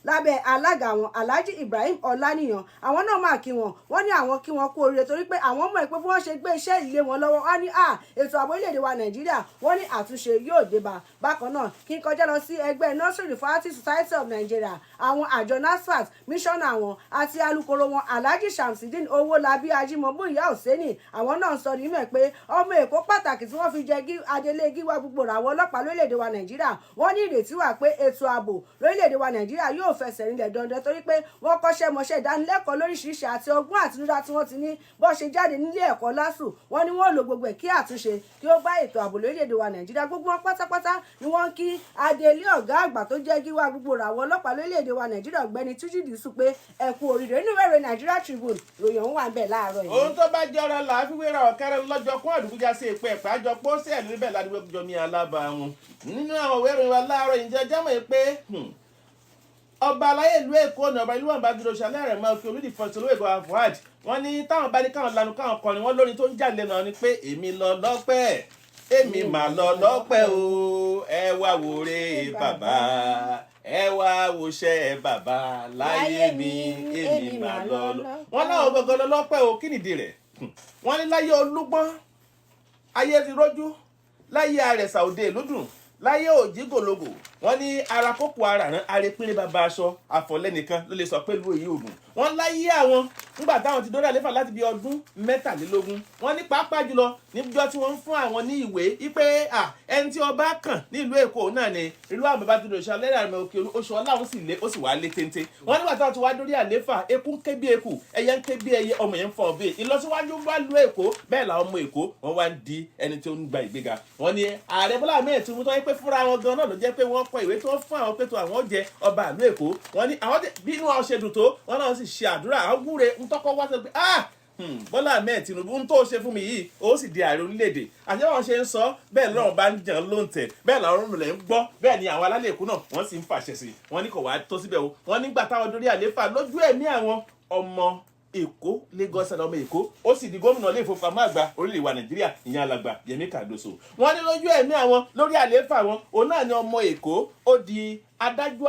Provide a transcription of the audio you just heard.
Lábẹ́ alága wọn, Alhaji Ibrahim Ọláníyàn, àwọn náà máa kí wọn. Wọ́n ní àwọn kí wọn kú oríire torí pé àwọn mọ̀ pé bí wọ́n ṣe gbé iṣẹ́ ilé wọn lọ́wọ́, wọ́n ní ètò ààbò orílẹ̀-èdè wa Nàìjíríà, wọ́n ní àtúnṣe yóò dé bá. Bákan náà, kí n kọjá lọ sí ẹgbẹ́ Nursery Rifa'atu Society of Nigeria. Àwọn àjọ NASFAT, mísọ́nà wọn àti alukoro wọn, Alhaji Shamsideen Owólabí Ajímọ̀bú Ìyá Òsẹ́nì, àwọn náà sọ nínú ẹ̀ pé ọmọ Èkó pàtàkì tí wọ́n fi jẹ adelé gíwá gbogbo àwọn ọlọ́pàá lórílẹ̀‐èdè wa Nàìjíríà, wọ́n ní ìrètí wà pé ètò ààbò lórílẹ̀‐èdè wa Nàìjíríà yóò fẹsẹ̀ rinlẹ̀ dandan, torí pé wọ́n kọ́ṣẹ́ mọṣẹ́, ìdánilẹ́kọ̀ọ́ lóríṣiríṣi àti ọgbọ́n àtinúdá tí wọ́n ti ní bọ́ ṣe jáde nílé ẹ̀kọ́ LASU. Wọ́n ní wọ́n lò gbogbo ẹ̀ kí àtúnṣe kí ó bá ètò ààbò lórílẹ̀‐èdè wa Nàìjíríà. Gbogbo wọn pátápátá ni wọ́n kí adelé ọ̀gá àgbà tó jẹ́ gíwá gbogbo àwọn ọlọ́pàá lórílẹ̀‐èdè wa Nàìjíríà, Ọ̀gbẹ́ni Túnjí Dìísù, pé ẹ kú oríire. Nínú ìwé ìròyìn Nigeria Tribune, ròyìn ọ̀hún wà ń bẹ̀ láàárọ̀ yìí. Ohun tó bá jọra là á fi wéra. Ọ̀kẹ́rẹ́ lọ́jọ́ kún àdúgbò sí èpè ẹ̀pẹ́ àjọ pósí ẹ̀ níbẹ̀ ládùúgbò jọmi alábàáwọn nínú àwọn ìwé ìròyìn wa láàárọ̀ yìí. Jẹ́ jẹ́mọ̀ pé ọba aláyé ìlú Èkó ní ọba ìlú àbájúdò ṣàlẹ́ rẹ̀ mọ́ kí olùdí fọ́sọ̀ olówó Èkó Fuad, wọ́n ní táwọn bá ní káwọn lanu káwọn kọrin, wọ́n lórin tó ń jáde lẹ́nu ni pé, "Èmi lọ lọ́pẹ́, èmi mà lọ lọ́pẹ́ o, ẹ wá wòre bàbá, ẹ wá wòṣẹ́ bàbá láyé mi, èmi mà lọ lọ." Wọ́n láwọn gangan lọ lọ́pẹ́ o. Kí nìdí rẹ̀? Wọ́n ní láyé Olúgbọ́n, ayé ti rójú; láyé Àrẹ̀sà, òde ìlú dùn; láyé òjì gòlògò, wọ́n ní ara kókò ara rán arepínrín bàbá aṣọ àfọlẹ́nìkan ló lè sọ pé ìlú èyí òdùn. Wọ́n láyé àwọn nígbà táwọn ti dórí àléfà láti bí ọdún 23, wọ́n ní pàápàá jùlọ níjọ́ tí wọ́n ń fún àwọn ní ìwé wípé ẹni tí ọba kàn ní ìlú Èkó náà ni ìlú àwọn bàbá tó lòṣà lẹ́rìn àmì òkè oṣù ọláhùn sì lé, ó sì wá lé téńté. Wọ́n nígbà táwọn ti wá dórí àléfà, eku ń ké bí eku, ẹyẹ ń ké bí ẹyẹ, ọmọ yẹn ń fọ ọbẹ̀, ìlọsíwájú bá lu Èkó. Bẹ́ẹ̀ làwọn ọmọ Èkó wọ́n wá ń di ẹni tó ń gba ìgbéga. Wọ́n ní Ààrẹ Bọ́lá Ahmed Tinubu tó yẹ pé fúnra wọn gan náà ló jẹ́ pé wọ́n kọ ìwé tó fún àwọn pé tó àwọn jẹ ọba ìlú Èkó. Wọ́n ní àwọn bí inú àwọn ṣe dùn tó, wọ́n náà sì ṣe àdúrà, àwọn wúre ńtọ́kọ́ wá sọ pé, "Ah, Bọ́lá Ahmed Tinubu, ń tó ṣe fún mi yìí, ó sì di ààrẹ orílẹ̀-èdè." Àti báwọn ṣe ń sọ bẹ́ẹ̀ lọ́run bá ń jẹun lóǹtẹ̀, bẹ́ẹ̀ làwọn ọ̀run ń gbọ́, bẹ́ẹ̀ ni àwọn alálẹ̀ Èkó náà wọ́n sì ń fàṣẹ sí. Wọ́n ní kò wá tó síbẹ̀ o. Wọ́n nígbà táwọn dórí àlééfà, lójú ẹ̀mí àwọn, ọmọ Èkó, Lagos and ọmọ Èkó, ó sì di gómìnà ilé ìfowópamọ́ àgbà orílẹ̀ ìwà Nàìjíríà, ìyẹn alàgbà Yẹmí Kàdóso. Wọ́n ní lójú ẹ̀mí àwọn lórí àlééfà wọn, òun náà ni ọmọ Èkó ó di adájọ́.